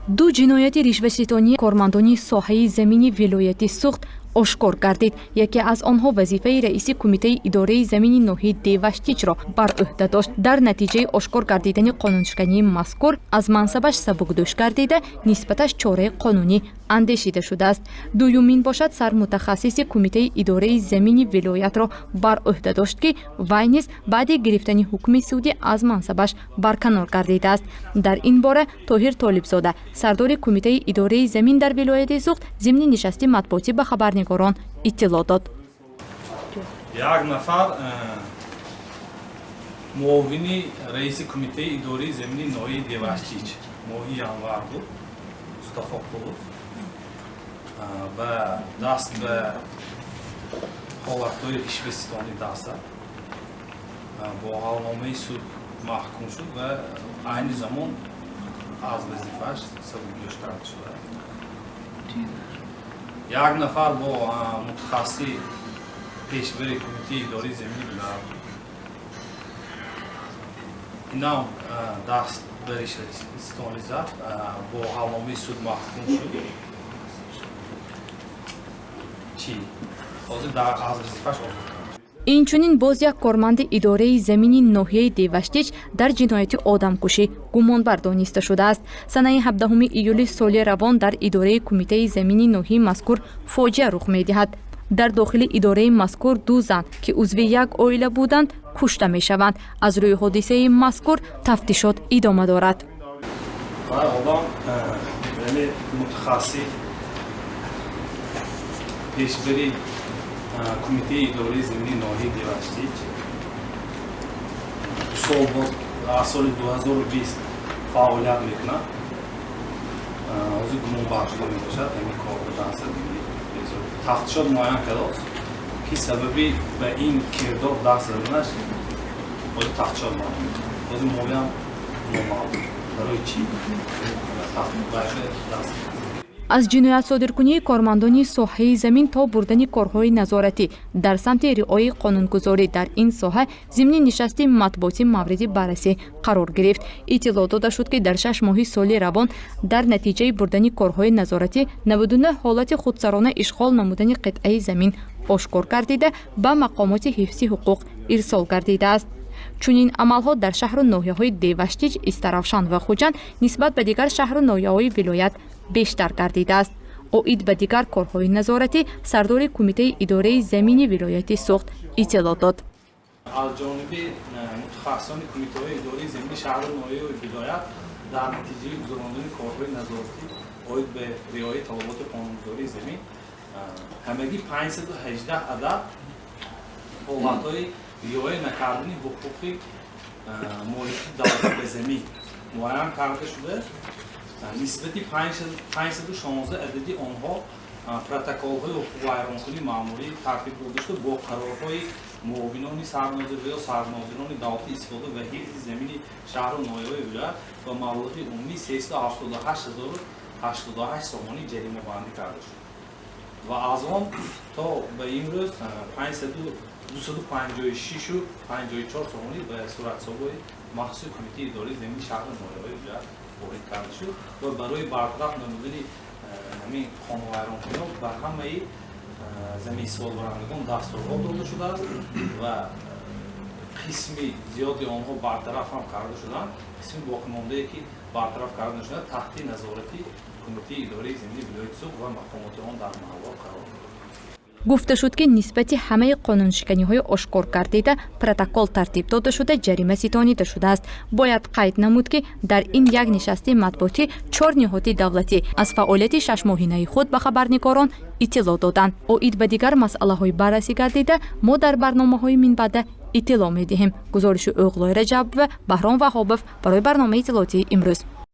Ду ҷинояти ришваситонии кормандони соҳаи замини вилояти Суғд ошкор гардид. Яке аз онҳо вазифаи раиси кумитаи идораи замини ноҳияи Деваштичро бар ӯҳда дошт. Дар натиҷаи ошкор гардидани қонуншикании мазкур аз мансабаш сабукдӯш гардида, нисбаташ чораи қонунӣ андешида шудааст. Дуюмин бошад, сармутахассиси кумитаи идораи замини вилоятро бар ӯҳда дошт, ки вай низ баъди гирифтани ҳукми судӣ аз мансабаш барканор гардидааст. Дар ин бора Тоҳир Толибзода, сардори кумитаи идораи замин дар вилояти Суғд, зимни нишасти матбуотӣ ба хабарнигорон иттилоъ дод. Як нафар муовини раиси кумитаи идораи замини ноҳияи Деваштич, моҳи январ буд, Мустафоқулов, ба даст ба ҳолатҳои ришваситонӣ даст зад, бо ҳалномаи суд маҳкум шуд ва айни замон аз вазифааш сабукдӯш карда шудааст. Як нафар бо мутахассиси пешбари кумитаи идораи замини вилоят буд, инам даст ба ришватситонӣ зад, бо ҳалномаи суд маҳкум шуд. Чӣ ҳозир аз вазифааш озод кард. Инчунин боз як корманди идораи замини ноҳияи Деваштич дар ҷинояти одамкушӣ гумонбар дониста шудааст. Санаи 17 июли соли равон дар идораи кумитаи замини ноҳияи мазкур фоҷиа рух медиҳад. Дар дохили идораи мазкур ду зан, ки узви як оила буданд, кушта мешаванд. Аз рӯи ҳодисаи мазкур тафтишот идома дорад. Одам, яъне мутахассис, пешбари кумитаи идораи замини ноҳияи Деваштич, 2 сол боз, аз соли 2020 фаъолият мекунад, ҳозир гумонбар шуда мебошад. Ҳамин корро даст задагӣ. Тафтишот муайян кардааст, ки сабаби ба ин кирдор даст заданаш ҳозир тафтишот муайян мекунад. Ҳозир моям номаълум, барои чӣ даст. Аз ҷиноятсодиркунии кормандони соҳаи замин то бурдани корҳои назоратӣ дар самти риояи қонунгузорӣ дар ин соҳа зимни нишасти матбуотӣ мавриди баррасӣ қарор гирифт. Иттилоъ дода шуд, ки дар 6 моҳи соли равон дар натиҷаи бурдани корҳои назоратӣ 99 ҳолати худсарона ишғол намудани қитъаи замин ошкор гардида, ба мақомоти ҳифзи ҳуқуқ ирсол гардидааст. Чунин амалҳо дар шаҳру ноҳияҳои Деваштич, Истаравшан ва Хуҷанд нисбат ба дигар шаҳру ноҳияҳои вилоят бештар гардидааст. Оид ба дигар корҳои назоратӣ сардори кумитаи идораи замини вилояти Суғд иттилоъ дод. Аз ҷониби мутахассисони кумитаҳои идораи замини шаҳру ноҳияи вилоят дар натиҷаи гузарондани корҳои назоратӣ оид ба риояи талаботи қонунгузории замин ҳамагӣ 518 адад ҳолатҳои риоя накардани ҳуқуқи молики давлатӣ ба замин муайян карда шуда, нисбати 516 адади онҳо протоколҳои ҳуқуқвайронкунии маъмурӣ тартиб дода шуда, бо қарорҳои муовинони сарнозир ё сарнозирони давлати истифода ва ҳифзи замини шаҳру ноҳияҳои вилоят ба маблағи умумии 378 088 сомонӣ ҷаримабандӣ карда шуд ва аз он то ба имрӯз 256,54 сомонӣ ба суратҳисобҳои махсуси кумитаи идораи замини шаҳру ноҳияҳои вилоят ворид карда шуд ва барои бартараф намудани ҳамин қонунвайронкуниҳо ба ҳамаи заминистифодабарандагон дастурҳо дода шудааст ва қисми зиёди онҳо бартараф ҳам карда шуданд. Қисми боқимондае, ки бартараф карда нашуда, таҳти назорати кумитаи идораи замини вилояти Суғд ва мақомоти он дар маҳаллҳо қарор дорад. Гуфта шуд, ки нисбати ҳамаи қонуншиканиҳои ошкор гардида протокол тартиб дода шуда, ҷарима ситонида шудааст. Бояд қайд намуд, ки дар ин як нишасти матбуотӣ чор ниҳоди давлатӣ аз фаъолияти шашмоҳинаи худ ба хабарнигорон иттилоъ доданд. Оид ба дигар масъалаҳои баррасӣ гардида мо дар барномаҳои минбаъда иттилоъ медиҳем. Гузориши Оғлои Раҷабова, Баҳром Ваҳобов барои барномаи иттилоотии «Имрӯз».